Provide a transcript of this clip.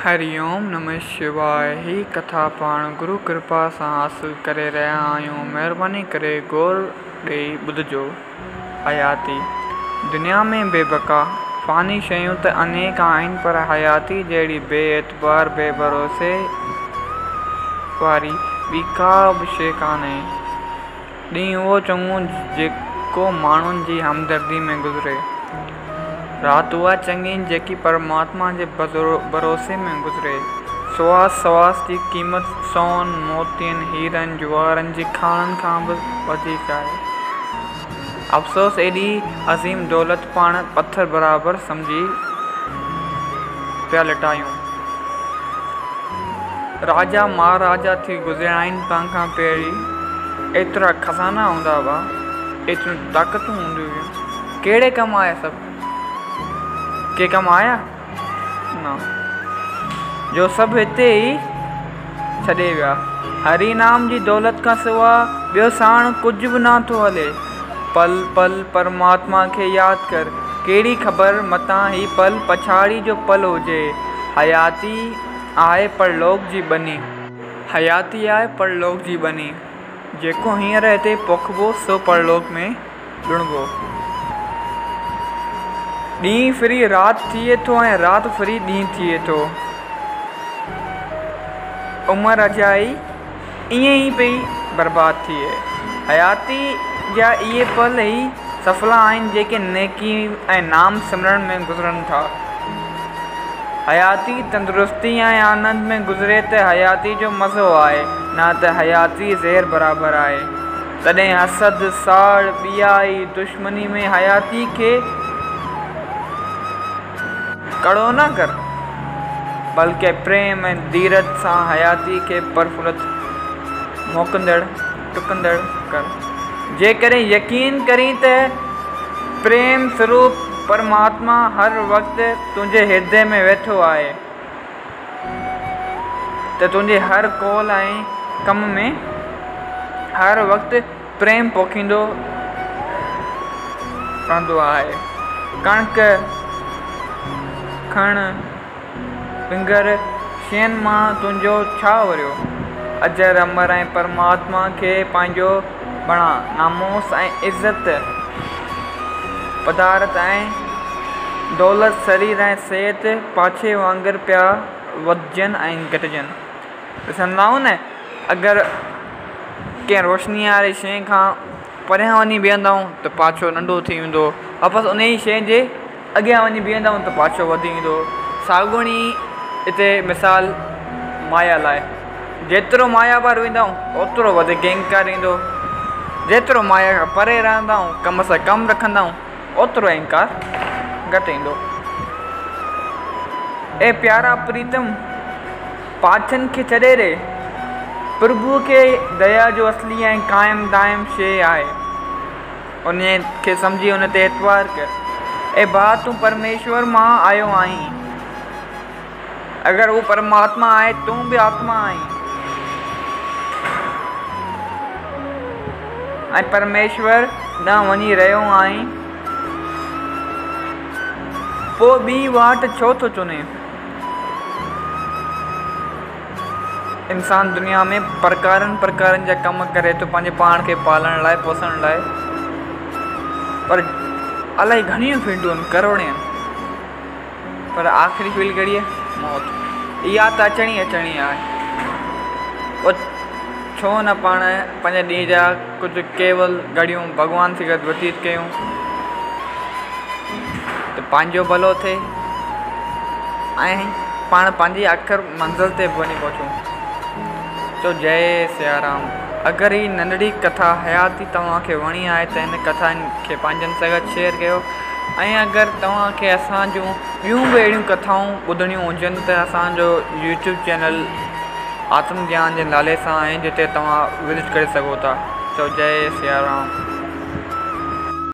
هري اوم نمه شواء هي ڪٿا پاڻ گرو ڪرپا سان حاصل ڪري رهيا آهيون مهرباني ڪري غور ڏئي ٻڌجو. حياتي، دنيا ۾ بي بقا، فاني شيون ته انيڪ آهن پر حياتي جهڙي بي اعتبار، بي ڀروسي واري ٻي ڪا به شيء ڪانهي. ڏينهن اهو چڱو جيڪو ماڻهن جي همدردي ۾ گذري. رات اها چڱي جيڪي پرماتما جي ڀروسي ۾ گذري. سواس سواس جي قيمت سون، موتين، هيرن، جواهرن جي کاڻن کان به وڌيڪ آهي. افسوس ايڏي عظيم دولت پاڻ پٿر برابر سمجهي پيا لٽايون. راجا مهاراجا ٿي گذريا آهن تنهن کان پهرين ايترا خزانا هوندا هئا، ايتريون طاقتون هونديون هيون، ڪهڙي ڪم آيا سڀ؟ ڪي ڪم آيا؟ نه، جو سڀ هتي ئي ڇڏي ويا. هري نام جي دولت کان سوا ٻيو ساڻ ڪجهه به نه ٿو هلي. پل پل پرماتما کي ياد ڪر، ڪهڙي خبر متان هي پل پڇاڙي جو پل هجي. حياتي آهي پرلوڪ جي ٻني. حياتي آهي پرلوڪ جي ٻني. جيڪو هينئر هتي پوکبو سو پرلوڪ ۾ لڻبو. ڏينهن ڦري رات ٿئي ٿو ۽ رات ڦري ڏينهن ٿئي ٿو. عمر اجائي ائين ئي پئي برباد ٿئي. حياتي جا اهي پل ئي سڦلا آهن جيڪي نيڪي ۽ نام سمرڻ ۾ گذرن ٿا. حياتي تندرستي ۽ آنند ۾ گذري ته حياتي جو مزو آهي، نه ته حياتي زهر برابر آهي. تڏهن حسد، ساڙ، ٻيائي، دشمني ۾ حياتي کي ڪڙو نه ڪر، بلڪه پريم ۽ ڌيرج سان حياتي کي پرڦلت، مهڪندڙ، ٽڪندڙ ڪر. جيڪڏهن يقين ڪرين ته پريم سروپ پرماتما هر وقت تنهنجي هردي ۾ ويٺو آهي ته تنهنجي هر قول ۽ ڪم ۾ هر وقت پريم پوکيندو رهندو آهي. ڪڻڪ، کڻ، پنگهر شين مان تنهنجو ڇا وريو؟ اجر، امر ۽ پرماتما کي پنهنجو بڻاء. ناموس ۽ عزت، پدارت ۽ دولت، سرير ۽ صحت پاڇي وانگر پيا وڌجن ۽ گهٽجن. ڏسندا آهيون نه اگر ڪنهن روشنيء واري شيء کان پريان وڃي بيهندا آهيون ته پاڇو ننڍو ٿي ويندو واپس ان ئي شيء جي اڳيان وڃي بيهندا آهيون ته پاڇو وڌي ويندو ساڳيو ئي هتي مثال مايا لاء جيترو مايا وار ويندا آهيون اوترو وڌيڪ اهنڪار ايندو جيترو مايا کان پري رهندا آهيون ڪم سان ڪم رکندا آهيون اوترو اهنڪار گهٽ ايندو. اي پيارا پريتم! پاڇن کي ڇڏي ڏي. پرڀوء کي ديا جو اصلي ۽ قائم دائم شيء آهي. انهيء کي سمجهي ان تي اعتبار ڪر. اي ڀاء! تون پرميشور مان آيو آهين. اگر هو پرماتما آهي، تون به آتما آهين ۽ پرميشور ڏانهن وڃي رهيو آهين، پوء ٻي واٽ ڇو ٿو چونين؟ انسان دنيا ۾ پرڪارن پرڪارن جا ڪم ڪري ٿو پنهنجي پاڻ کي پالڻ لاء پوسڻ لاء پر الائي گهڻيون فيلڊون آهن ڪروڙين پر آخري فيلڊ ڪهڙي آهي موت اها ته اچڻي اچڻي آهي پوء ڇو نه پاڻ پنهنجي ڏينهن جا ڪجهه ڪيول گهڙيون ڀڳوان سان گڏ وتيت ڪيون ته پنهنجو ڀلو ٿئي ۽ پاڻ پنهنجي آخر منزل تي به وڃي پهچون. چئو جئي سيارام. اگر هي ننڍڙي ڪٿا حياتي توهان کي وڻي آهي ته هن ڪٿا کي پنهنجن سان گڏ شيئر ڪيو ۽ اگر توهان کي اسان جون ٻيون به اهڙيون ڪٿائون ٻڌڻيون هجن ته اسان جو يوٽيوب چينل آتم گيان جي نالي سان آهي جتي توهان وزٽ ڪري سگهو ٿا. چئو جئي سيارام.